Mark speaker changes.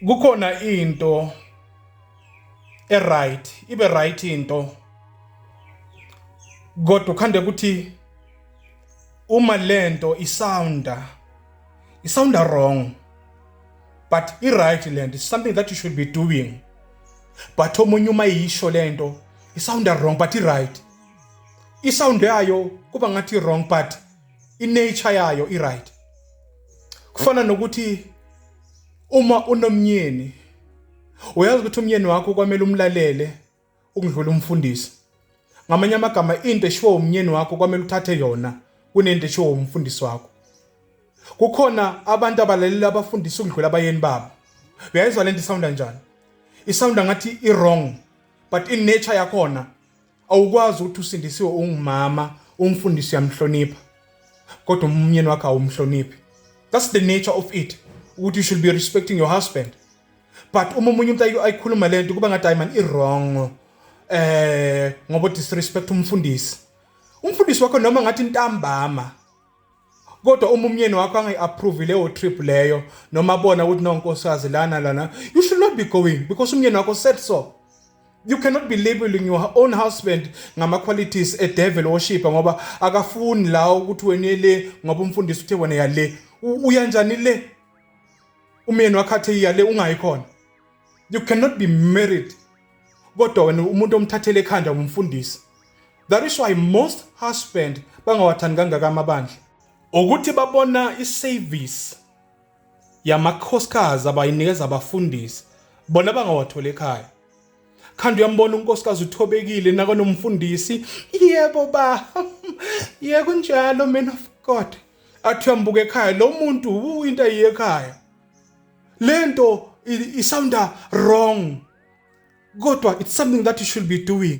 Speaker 1: Kukhona into e-right, ibe right into, kodwa ukhande ukuthi uma lento isounda, isounda wrong, but i-right lento is something that you should be doing, but omunye uma yisho lento isounda wrong, but i-right. Isound yayo kuba ngathi wrong, but i-nature yayo i-right. Kufana nokuthi uma unomnyeni, uyazi ukuthi umyeni wakho kwamele umlalele ukudlula umfundisi. Ngamanye amagama, into eshiwo umnyeni wakho kwamele uthathe yona kunento eshiwo umfundisi wakho. Kukhona abantu abalalela abafundisi ukudlula abayeni babo. Uyayizwa lento isounda njani? Isounda ngathi i-wrong, but in nature yakhona awukwazi ukuthi usindisiwe, ungumama, umfundisi uyamhlonipha, kodwa umyeni wakho awumhloniphi. That's the nature of it, ukuthi you should be respecting your husband, but uma omunye umuntu ayikhuluma lento, kuba ngathi, "Hayi man, i-wrong," ngoba disrespect umfundisi, umfundisi wakho, noma ngathi ntambama. Kodwa uma umyeni wakho angayi-approve leyo trip leyo, noma abona ukuthi, "No, nkosikazi, lana lana you should not be going," because umyeni wakho said so. You cannot be labeling your own husband ngama-qualities e-devil worshipper ngoba akafuni la ukuthi wena le, ngoba umfundisi uthe wena yale. Uyanjani le? Umyeni wakho athe iya le, ungayi khona. You cannot be married, kodwa wena umuntu omthathele ekhanda umfundisi. That is why most husband bangawathandi kangaka amabandla, ukuthi babona i-service yamakhosikazi abayinikeza abafundisi, bona bangawatholi ekhaya. Khandi uyambona unkosikazi uthobekile nakanomfundisi, "Yebo ba, yebo kunjalo, man of God." Athi uyambuka ekhaya lo muntu, into ayiye ekhaya, lento isounda wrong, kodwa it's something that you should be doing.